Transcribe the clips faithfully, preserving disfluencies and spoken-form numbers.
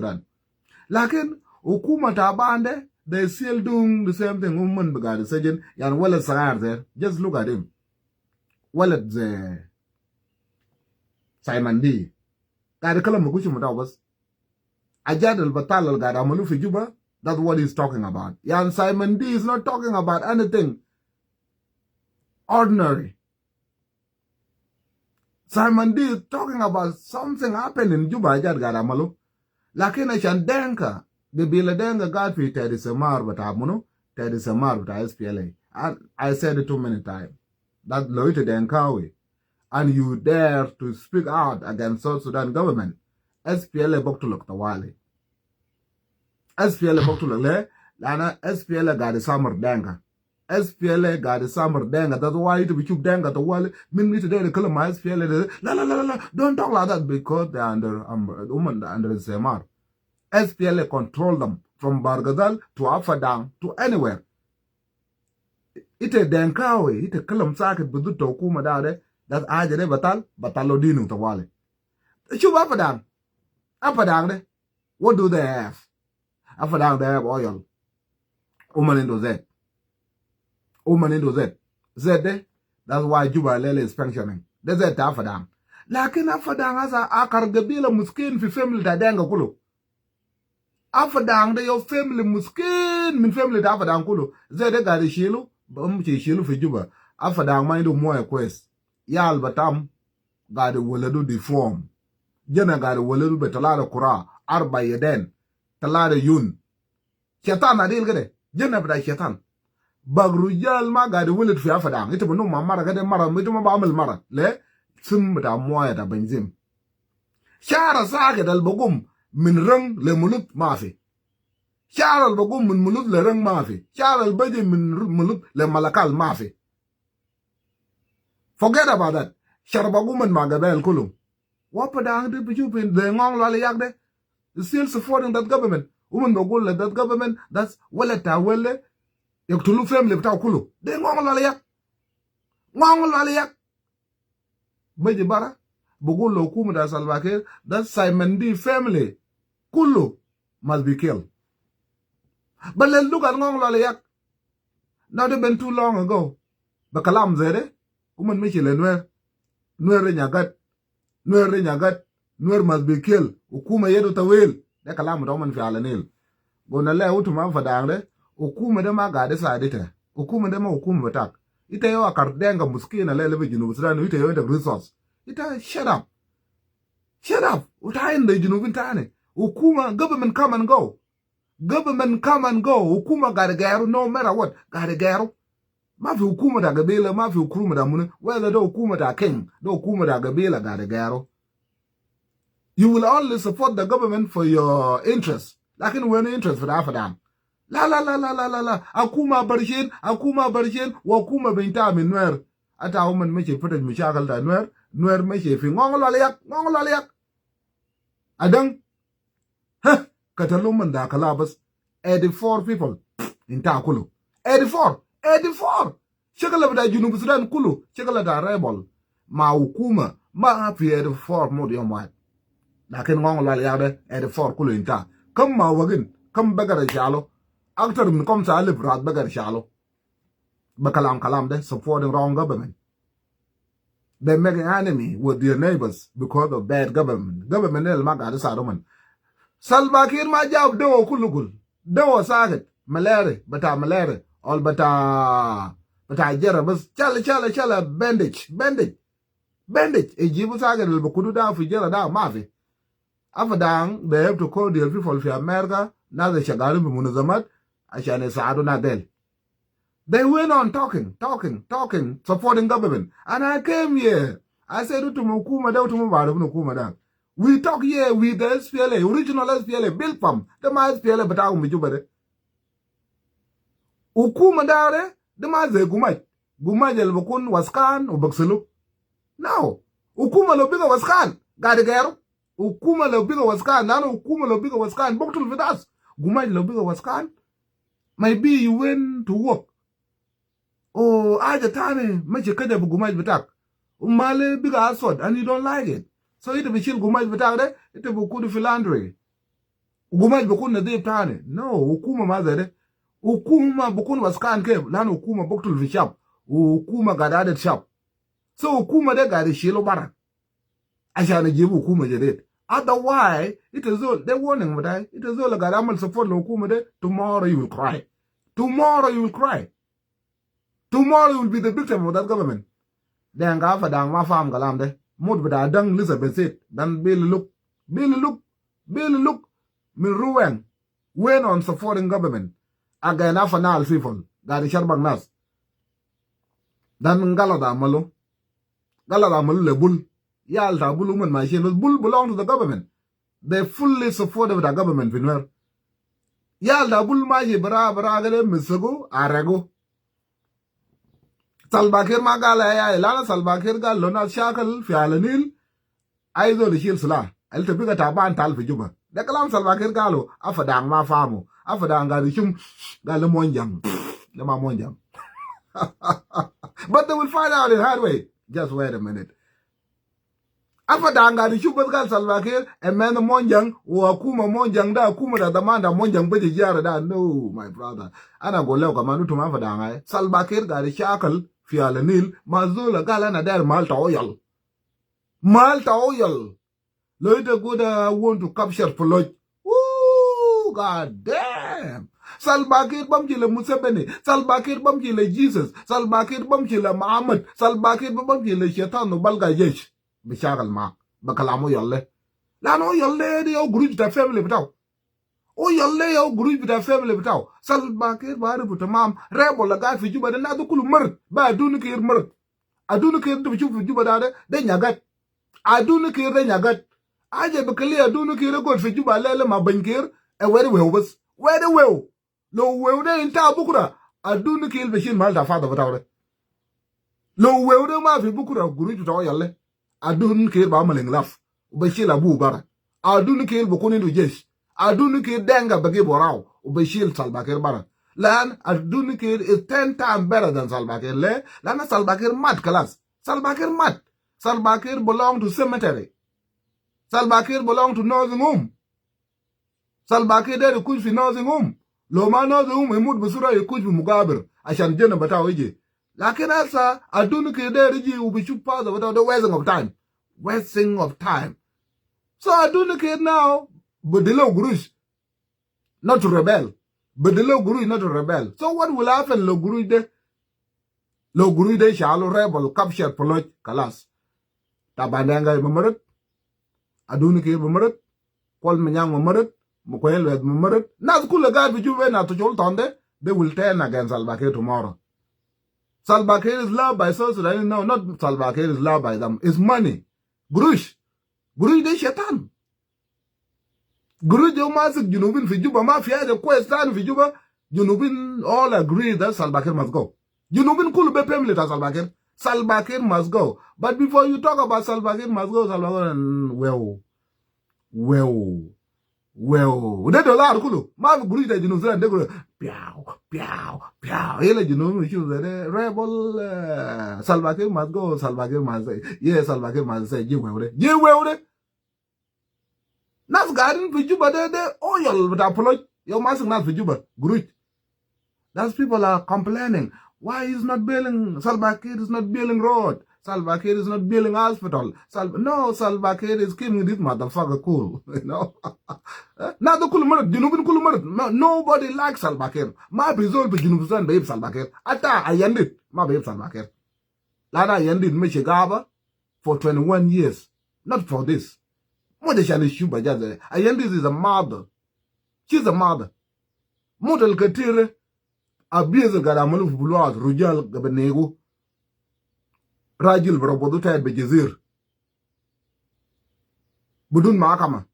Sudan. Lakin hukuma taban de, they still doing the same thing. Uman bi gaid sijin, yan walad sagar de. Just look at him. Walad ze Simon Dee. Gaid kalam ma kush mutawa bas. Ajad al batal al gaid amalu fi Juba, that's what he's talking about. Yan Simon Dee is not talking about anything ordinary. Simon Dee is talking about something happened in Juba, ajad gaid amalu. Lakin ashan Denka, gabila Denka gaid fi tahdi samar bita munu, tahdi samar bita S P L A. And I said it too many times. That lo ita Denkawi. And you dare to speak out against South Sudan government. S P L A baktuluk tawali. S P L A baktuluk le, lana S P L A gaid samar Denka. S P L A gaid samar Denka. That's why ita bishuf Denka tawali. Min ita dere kalam ma S P L A de. La, la, la, la, la. Don't talk like that because they are under, um, woman under samar. S P L A control them from Bargazal to Apadang to anywhere. Ita Denkawi, ita kalam sakit bi dud ta hukuma da de, da aja de batal, batal lo dinu tawali. Shuf Apadang. Apadang de, what do they have? Apadang they have oil. Uman indu zet. Uman indu zet. Zet de, that's why Juba lele is functioning. De zet ta Apadang. Lakin Apadang hasa akar gabila miskin fi family ta Denka kulu. Apadang de yo family miskin min family ta Apadang kulu. Zet de gaid shilu, bam shi shilu fi Juba. Apadang ma indu moya kwes. Yal batam gaid waladu deform. Jana gaid waladu be talata kura, arba yeden, talata yun. Shaitan adil kede. Jana bita shaitan. Bag rujal ma gaid walad fi Apadang. Ita banu ma mara kede mara, ita ma bamil mara. Le, sim bita moya ta benzin. Shara sakit al bagum min Rang le Mulut mafi. Shara al bagum min Mulut le Rang mafi. Shara al baji min Mulut le Malakal mafi. Forget about that. Shara bagum min ma gabel kulu. Wa Apadang de bishuf in de Ngong Lwal Yak de. Still supporting that government. Uman bagul le that government, that's walad ta wele. Yaktulu family bita kulu. De Ngong Lwal Yak. Ngong Lwal Yak. Baji bara, bagul le hukuma ta Salva Kiir, that Simon Dee family kulu must be killed. But let's look at Ngong Lwal Yak. Now they been too long ago. Be kalam zede, uman mishi le Nuer. Nuer de nyagat. Nuer de nyagat. Nuer must be killed. Hukuma yedu tawil. De kalam ta uman fi Ala Nil. Gona le utum Apadang de, hukuma de ma gaid said ita. Hukuma de ma hukuma bitak. Ita yo akar Denka miskin al lele fi Junub Sudan, ita yo indak resource. Ita shut up. Shut up. Uta inda Junubin tani. Hukuma, government come and go. Government come and go. Hukuma gaid gairu, no matter what. Gaid gairu. Mafi hukuma ta gabila, mafi hukuma ta munu. Whether de hukuma ta king, de hukuma ta gabila, gaid gairu. You will only support the government for your interest. Lakin wen interest bita Apadang? La, la, la, la, la, la, la. Hukuma barshin, hukuma barshin, wa hukuma binta min Nuer. Ata uman mishi fitej mushakil ta Nuer, Nuer mishi fi Ngong Lwal Yak, Ngong Lwal Yak. Adang. Huh, katalu uman da kala bas. Eighty-four people. Inta kulu. Eighty-four. Eighty-four. Shakala bita Junub Sudan kulu. Shakala ta rebel. Ma hukuma. Mafi eighty-four mut yom wahid. Lakin Ngong Lwal Yak de eighty-four kulu inta. Kam ma wagin. Kam begar shalu. Aktar min kamsa alif rat begar shalu. Be kalam kalam de supporting wrong government. They making enemy with their neighbors because of bad government. Government el ma gaid said uman. Salva Kiir ma jab dawa kulu kulu. Dawa sakit. Malaria, bita malaria. Or bita, bita jera bas. Shala, shala, shala, bandage, bandage. Bandage. Ijibu sakit al bakutu da fi jera da mafi. Apadang, they have to call their people fi America, nas al shagalin fi munazamat, ashan yisaidu nas del. They went on talking, talking, talking, supporting government. And I came here. I said, utum hukuma da, utum ma barifun hukuma da. We talk here with the S P L A, original S P L A, Bilpam. De ma S P L A bitakum bi Juba de. Hukuma da de, de ma ze gumaj. Gumaj al bikun waskan u bigsilu. No. Hukuma lo biga waskan, gaid gairu. Hukuma lo biga waskan, lanu hukuma lo biga waskan, biktul fi nas. Gumaj lo biga waskan, maybe you went to work. O haja tani, mashi kaja bi gumaj bitak. Umale biga aswad, and you don't like it. So ita bishil gumaj bitak de, ita bikutu fi laundry. Gumaj bikun nadif tani. No, hukuma ma zede. Hukuma bikun waskan kef, lanu hukuma biktul fi shab. Hukuma gaid adid shab. So hukuma de gaid ishilu bara ashan ijibu hukuma jadid. Otherwise, ita zol, de warning bitai, ita zol gaid amal support le hukuma de, tomorrow you will cry. Tomorrow you will cry. Tomorrow you will be the victim of that government. Deng Gai Padang ma faham kalam de. Mut bita Deng lisa besit. Dan Billy Luke. Billy Luke. Billy Luke. Min Ruweng. Went on supporting government against Upper Nile people. Gaid isharbak nas. Dan galat amalu. Galat amalu le Bul. Yal ta Bul uman mashin. Bul belong to the government. They fully supported the government fi Nuer. Yal ta Bul mashi bara bara kede misugu aregu. Salva Kiir ma gal ya, lanu Salva Kiir gal lo nas shakal fi Ala Nil. Ai zol ishil silah. Al ta biga taban tal fi Juba. De kalam Salva Kiir galu, Upper Dang ma famu. Upper Dang gaid ishum, gal de Monjang. De ma Monjang. But they will find out in hard way. Just wait a minute. Upper Dang gaid ishum bas gal Salva Kiir, a man Monjang, wa hukuma Monjang da, hukuma da daman da Monjang beji jara da. No, my brother. Ana gol leo kaman utum Upper Dang ai. Salva Kiir gaid shakal fi Ala Nil, ma zol gal ana dair mal ta oil. Mal ta oil. Lo ita gul, I want to capture Poloch. Ooh, God damn. Salva Kiir bamshi le Museveni. Salva Kiir bamshi le Jesus. Salva Kiir bamshi le Muhammad. Salva Kiir bamshi le Shaitan u balga jesh. Bishakal ma. Be kalamu yale. Lanu yale de ya guruj ta family bitau. Yale ya guruj bita family bitau. Salva Kiir barifu tamam. Rebel al gaid fi Juba de nas de kulu marat. Be Aduni Kiir marat. Aduni Kiir de bishuf fi Juba da de, de nyagat. Aduni Kiir de nyagat. Aja bikali Aduni Kiir de gaid fi Juba lele ma Bany Kiir, e weri wew bas. Weri wew. Lo wew de inta bukura, Aduni Kiir bishil mal ta fada bitau de. Lo wew de mafi bukura guruj bitau yale. Aduni Kiir bi amal inglaf. U bishil abu bara. Aduni Kiir bikun indu jesh. Aduni Kiir denga bigib warau. U bishil Salva Kiir bara. Lan Aduni Kiir is ten times better than Salva Kiir. Le, lanu Salva Kiir mat kalas. Salva Kiir mat. Salva Kiir belong to cemetery. Salva Kiir belong to nursing home. Salva Kiir der ikush fi nursing home. Lo ma nursing home imut bisura ikush fi mugabir. Ashan jena bitau iji. Lakin asa Aduni Kiir der iji u bishuf fada bitau de wasting of time. Wasting of time. So Aduni Kiir now, bidi lo guruj. Not to rebel. Bidi lo guruj not to rebel. So what will happen lo guruj de? Lo guruj de shalu rebel capture Poloch kalas. Taban Deng Gai ma marat. Aduni Kiir ma marat. Kuol Manyang ma marat. Makuei Lueth ma marat. Nas kulu gaid fi Juba nas ta shol tande. They will turn against Salva Kiir tomorrow. Salva Kiir is loved by South Sudanese. No, not Salva Kiir is loved by them. It's money. Guruj. Guruj de shaitan. Guruj de masik Junubin fi Juba, mafi haja kwes tani fi Juba. Junubin all agree that Salva Kiir must go. Junubin kulu be family ta Salva Kiir. Salva Kiir must go. But before you talk about Salva Kiir must go, Salva Kiir, mm, wew. Wew. Wew. De dollar kulu. Mafi guruj ta Junub Sudan de kulu. Piaw, piaw, piaw. Yala Junub, Junub de rebel, eh, Salva Kiir must go, Salva Kiir must, yeah, Salva Kiir must, eh, ji wew de. Ji wew de. Nas gaidin fi Juba de, de oil bita Poloch. Yau masik nas fi Juba, guruj. Those people are complaining. Why is not building, Salva Kiir is not building road. Salva Kiir is not building hospital. Sal-, no, Salva Kiir is keeping this motherfucker cool. You know? Eh? Nas de kulu marat, Junubin kulu marat. No, nobody likes Salva Kiir. Mafi zol fi Junub Sudan bihib Salva Kiir. Ata Ayandit ma bihib Salva Kiir. Lanu Ayandit meshi gaba for twenty-one years. Not for this. Mut ashan ishuf aja zede. Ayandit is a mother. She's a mother. Mut al ketir abuse al gaid amalu fi Blue House, rujal gaid binigu. Rajil bi rabudu tahat be jazir. Bidun mahkama.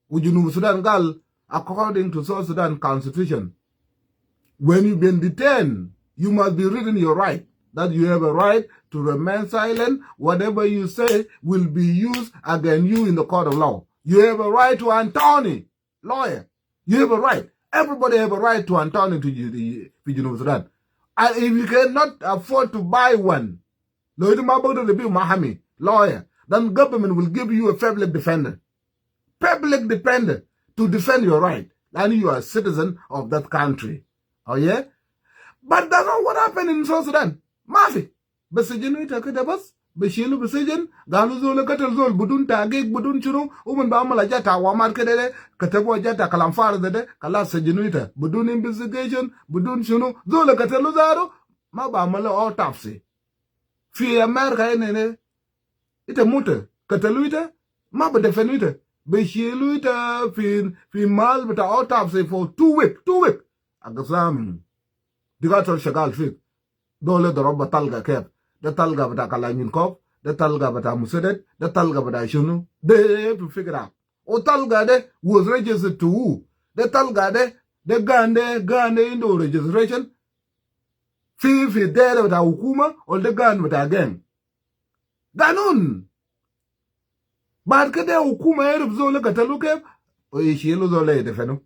Wa Junub Sudan gal, according to South Sudan constitution, when you been detained, you must be written your right, that you have a right to remain silent. Whatever you say will be used against you in the court of law. You have a right to attorney, lawyer. You have a right. Everybody have a right to attorney to you, the, the Junub Sudan. And if you cannot afford to buy one, lo ita ma bagder bi mahami, lawyer, then government will give you a public defender. Public defender. to defend your right. Lanu you are a citizen of that country. Oh yeah? But that's not what happened in South Sudan. Mafi. Bisijinu ita kede bas, bishilu bisijin, galu zol katal zol, bidun tahqiq, bidun shunu, uman bi amal haja ta awamat kede de, katabu haja ta kalam farid de, kalas sijinu ita, bidun investigation, bidun shunu, zol katalu zatu, ma bi amal autopsy. Fi America ina, ita muta, katalu ita, ma bi defenu ita, bishilu ita fi, fi mahal bita autopsy for two week, two week. Aksam. Diktator shagal fik. Dole doroba talga kef. De talga bita Kalashnikov, de talga bita musadat, de talga bita shunu. De to figure out. O talga de was registered to who? De talga de, de gun de, gun de indu registration. Fi, fi dere bita hukuma, o de gun bita gang. Ganun. Baad kede hukuma erif zol katalu kef, o ishilu zol idefenu.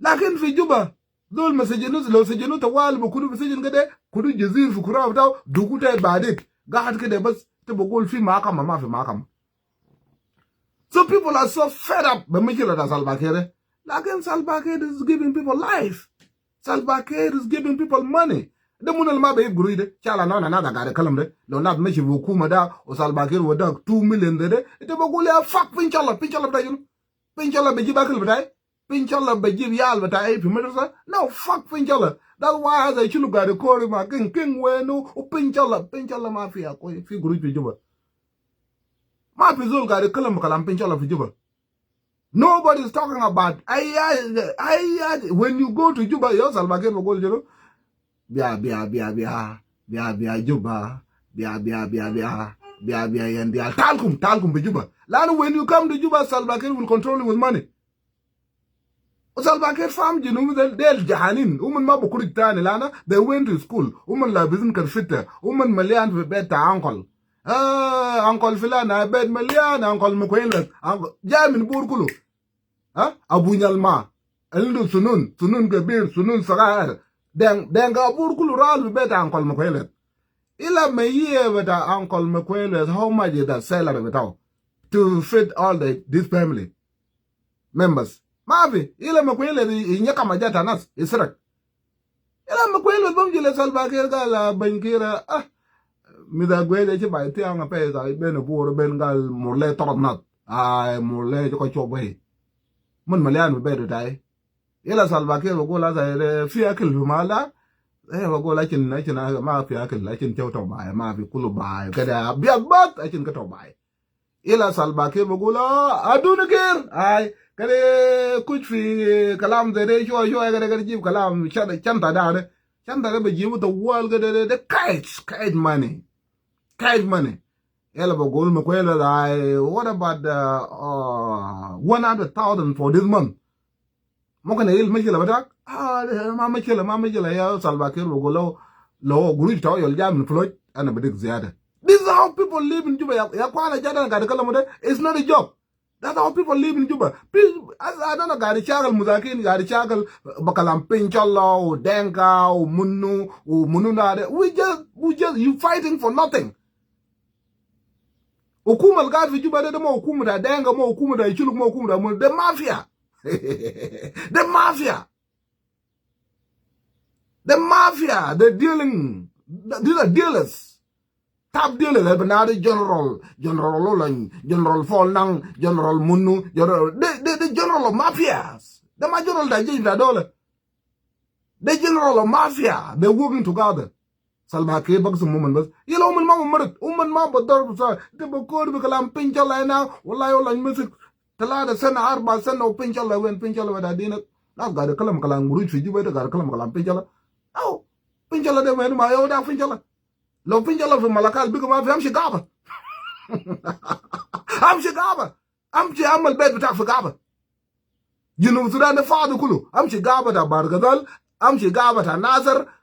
Lakin fi Juba, zol ma sijinu, lo sijinu tawali bi kudu fi sijin kede, kudu jazir fi kura bitau, dugu te badit. Gaad kede bas, te bi gul fi mahkama, mafi mahkama. So people are so fed up bi mushkila ta Salva Kiir. Lakin Salva Kiir is giving people life. Salva Kiir is giving people money. De munu al ma bi yib gurush de? Shala nona nada gari kalam de. Lo nas mashi bi hukuma da, o Salva Kiir wada two million de de. Ita bi gul ya fuck, fi inshallah, fi inshallah bita shunu? Fi inshallah bi jib akil bitai? Fi inshallah bi jib yal bitai fi madrasa? No, fuck fi inshallah. That's why haza shunu gari kori ma king, king wenu, o fi inshallah, fi inshallah mafi ya akwai, fi gurush fi Juba. Mafi zol gari kalam, kalam fi inshallah fi Juba. Nobody is talking about, ay, ay, ay, ay, when you go to Juba, yo Salva Kiir bi gul shunu? Bia, bia, bia, bia, bia, bia, Juba, bia, bia, bia, bia, bia, bia, yan bia. Talkum, talkum bi Juba. Lanu when you come to Juba, Salva Kiir will control you with money. O Salva Kiir faham Junub de, del jahanin. Uman ma bi kuruj tani lanu, they went to school. Uman labisin karfita. Uman malian fi bet ta uncle. Ah, uncle filan, ah, bet malian, uncle Makuei Lueth. Uncle, jai min Bor kulu. Ha? Abu Nyalma. Indu sunun, sunun kebir, sunun sagair. Deng, deng Bor kulu ralu bet uncle Makuei Lueth. Ila mayiye bita uncle Makuei Lueth, how much is the salary bitau to feed all the, this family members? Mafi. Ila Makuei Lueth i, i nyakam haja ta nas, i sirik. Ila Makuei Lueth bamshi le Salva Kiir gal, ah, bany Kiir, ah, mida gwede chi bai tiang ape sa ben Bor ben gal Murle torot nat. Ay, Murle joko chobai. Mun malian bi bedu tai. Ila Salva Kiir bi gul haza de fi akil fi mahal da? Eh, bi gul achin, achin mafi akil, achin chau tau bai, mafi kulu bai. Kede abiad bat, achin ke tau bai. Ila Salva Kiir bi gul, ah, aduni Kiir. Ay, kede kush fi kalam de de, shwa, shwa, kede, kede jib kalam, shan-, shanta da de. Shanta de bi jibu tawali kede de, de cash, cash money. Cash money. Ila bi gul Makuei Lueth, ay, what about the, uh, one hundred thousand for this month? Mumkin ahil mushkila bitak? Ah, de ma mushkila, ma mushkila ya Salva Kiir, bi gul lo, lo gurush tau yal jai min floj, ana bi dig ziyada. This is how people live in Juba. Ya, ya akhwana, jada ana gaid kalam de, it's not a joke. That's how people live in Juba. People, as, as ana gaid shakal muzakin, gaid shakal bi kalam Pinchalla, o Denka, o munu, o munu na de. We just, we just, you fighting for nothing. Hukuma al gaid fi Juba de, de ma hukuma ta Denka, ma hukuma ta Shuluk, ma hukuma ta munu, de mafia. De mafia. De mafia, de dealing, these are dealers. Top dealers, de bi nadi General, General Olany, General Paul Nang, General Munu, General, de, de, de general of mafias. De ma general ta jesh ta dole. De general of mafia, they working together. Salva Kiir bi gusum uman bas. Yala uman ma bi marit, uman ma bi darab sa, de bi kori bi kalam Pinchalla hina, wallahi, wallahi, masik talata sana, arba sana, o Pinchalla wen, Pinchalla wen ta dinak. Nas gaid kalam kalam gurush fi Juba, de gaid kalam kalam Pinchalla. Aw, Pinchalla de wen ma, yo, de Pinchalla. Lo Pinchalla fi Malakal, bigda ma fi, amshi gaba. Amshi gaba. Amshi amal bet bitak fi gaba. Junub Sudan de fadi kulu. Amshi gaba ta Bahr el Ghazal, amshi gaba ta Nasir,